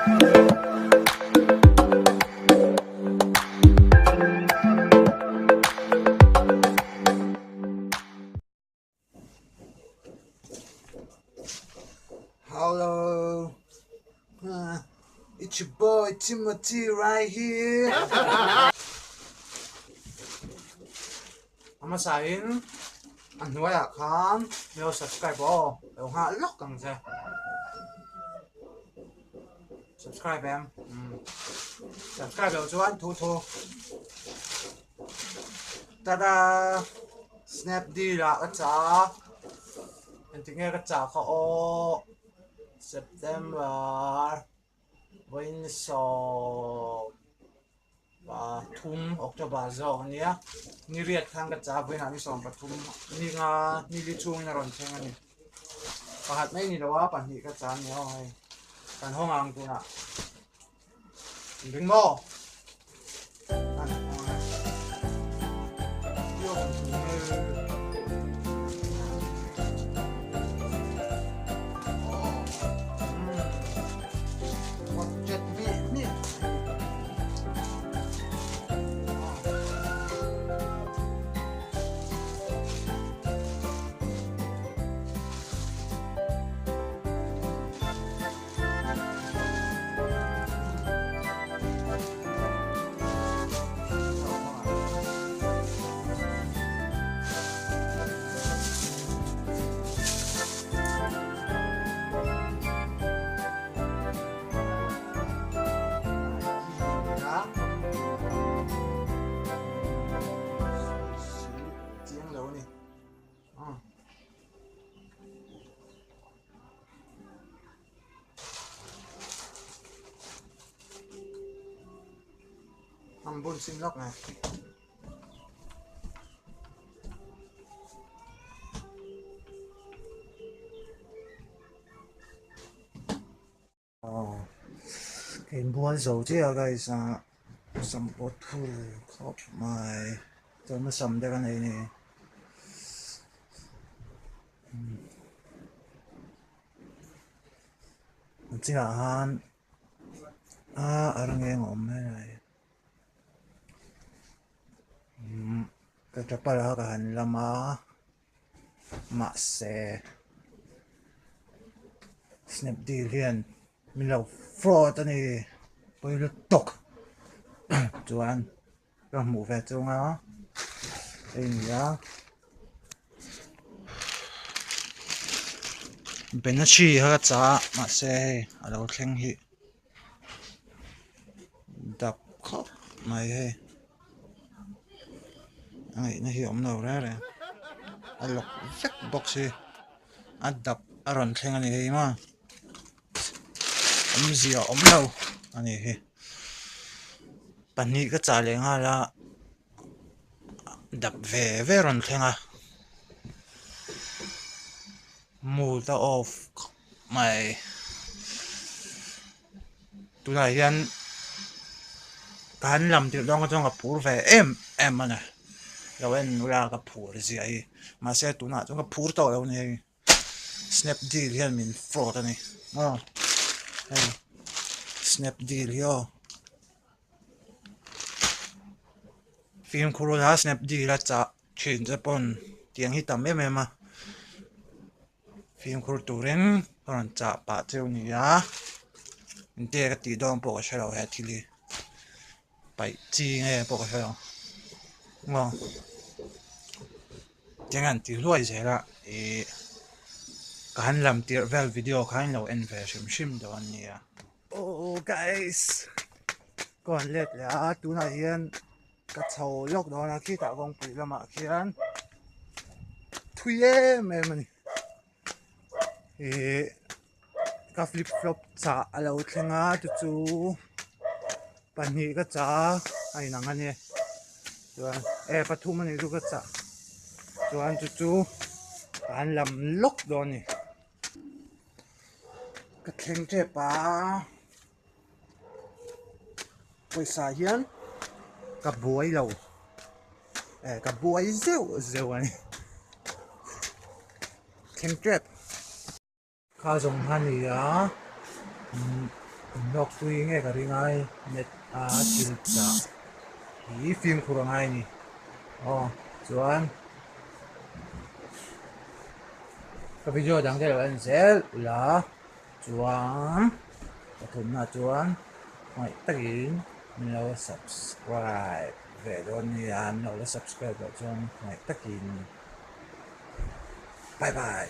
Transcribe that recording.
Hello it's your boy Timothy right here. A hmasa in a hnuaiah khan min lo subscribe aw lo nghah lawk ang che. Subscribe em? Subscribe loh chuan thu thu. Tada! Snapdeal ah ka chah a, engtik nge ka chah kha aw September vawiin 13 October zawk a nia, ni riat khan ka chah a vawiinah ni 13 ni nga ni li chhungin a rawn thleng a ni, pakhat mai ni lo a pahnih ka chah a ni aw hei kan hawng ang tunah. Ring maw? Chiang lo ni. An bun sim lawk nge. Aw ka inbual zo chiah a guys ah sam pawh thur khawp mai chuan sam te ka nei a ni. An chungah khan ah a rangeng a awm mai mai umm ka chapal a ka han lam a mahse snapdeal hian min lo fraud a ni pawi lutuk chuan. Ka hmuh ve chung a hei ni a Benachi kha ka chah a mahse hei a lo thleng hi dap khawp mai hei a ngaihna hi a awm lo reng reng a lawk vek bawk si a dap a rawn thleng a ni hei maw awmzia a awm lo a ni hi. Pahnih ka chah leh nghal a dap ve ve rawn thleng a mood a off khawp mai tunah hian ka han lam tirh dawn kha chuan ka phur ve em em a ni lo en ula ka phur zia hi mahse tunah chuan ka phur tawh lo a ni hei. Snapdeal hian min fraud a ni maw hei snapdeal hi aw fimkhur ula snapdeal a chah thin te pawn tiang hi tam em em a fimkhur turin a rawn chah pah cheu a ni a engte ka tih dawn pawh ka hre lo he thil hi paih chi nge pawh ka hre lo maw. Eng an ti hluai zel a ih ka han lam tirh vel video kha in lo en ve hrim hrim dawn a nia. Aww guys ka rawn let leh a tunah hian ka chho lawk dawn a khitah kawngpui lamah khian thui em em a ni ih ka flip flop chah a lo thleng a chu chu pahnih ka chah a a inang a ni chuan e pathum a nih chu ka chah chuan chu chu an lam lawk dawn a ni ka thleng tep a pawisa hian ka buai lo e ka buai zeuh zeuh a ni thleng tep. Kha zawng kha a ni a umm Inlawk pui nge ka ring ai net a thil chah hi fimkhur a ngai a ni. Aw chuan ka video dang te lo en zel ula chuan pathumna chuan hmangaih takin min lo subscribe ve dawn nia min lo la subscribe loh chuan hmangaih takin bye bye.